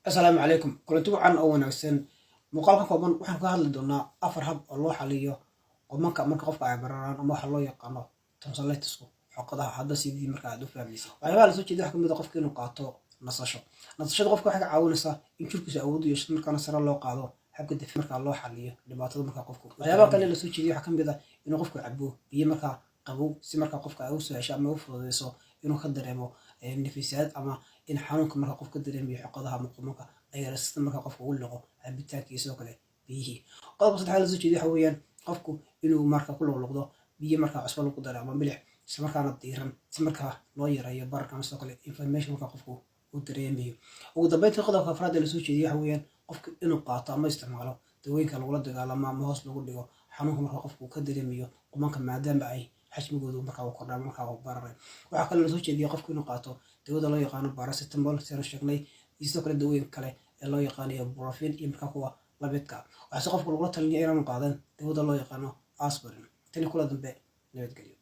Asalaamu calaykum, kulanti wacan oo wanaagsan. Muuqaalka kooban waxaan ka hadli doonaa afar hab oo loo xaliyo qumanka marka qofka ay bararaan, ama waxa loo yaqaano tonsillitisku, xoqadaha. Hadda sidii marka aad u fahmaysa, waxyaabaha lasoo jeeda waxa kamid a qofka inuu qaato nasasho. Nasashada qofka waxay ka caawinaysaa in jirkiisu awood u yeesho, markaana sare loo qaado habka dif markaa loo xaliyo dhibaatada markaa qofku. Waxyaabaha kale lasoo jeediya waxaa kamid ah inuu qofku cabo biyo markaa qabow, si markaa qofka ay usoo hesho ama u fududeyso inuu ka dareemo nafisaad, ama in xanuunka marka qof ka dareemayo xoqadaha ama qumanka ay yarasista marka qofka uu liqo cabitaankii, sidoo kale biyihii. Qodobka saddexaad lasoo jeediya waxa weeyaan qofku inuu marka ku luqluqdo biyo markaa cusbo lagu daro ama milix, isla markaana diiran, si markaa loo yareeyo bararka ama sidoo kale inflammation markaa qofku uu dareemayo. Ugu dambeyntii, qodobka afraad ee lasoo jeediya waxa weeyaan qofku inuu qaato ama isticmaalo dawooyinka lagula dagaalamo ama hoos lagu dhigo xanuunka marka qofku ka dareemayo qumanka, maadaama ay xajmigoodu markaa uu kordha, markaa uu bararay. Waxaa kaloo lasoo jeediya qofku inuu qaato dawada loo yaqaano paracetamol, sianu sheegnay, iyo sidoo kale dawooyin kale ee loo yaqaanayo ibuprofen iyo markaa kuwa lamidka. Waxaase qofku lagula talinaya inaanu qaadan dawada loo yaqaano aspirin. Tani kula dambe, nabadgelyo.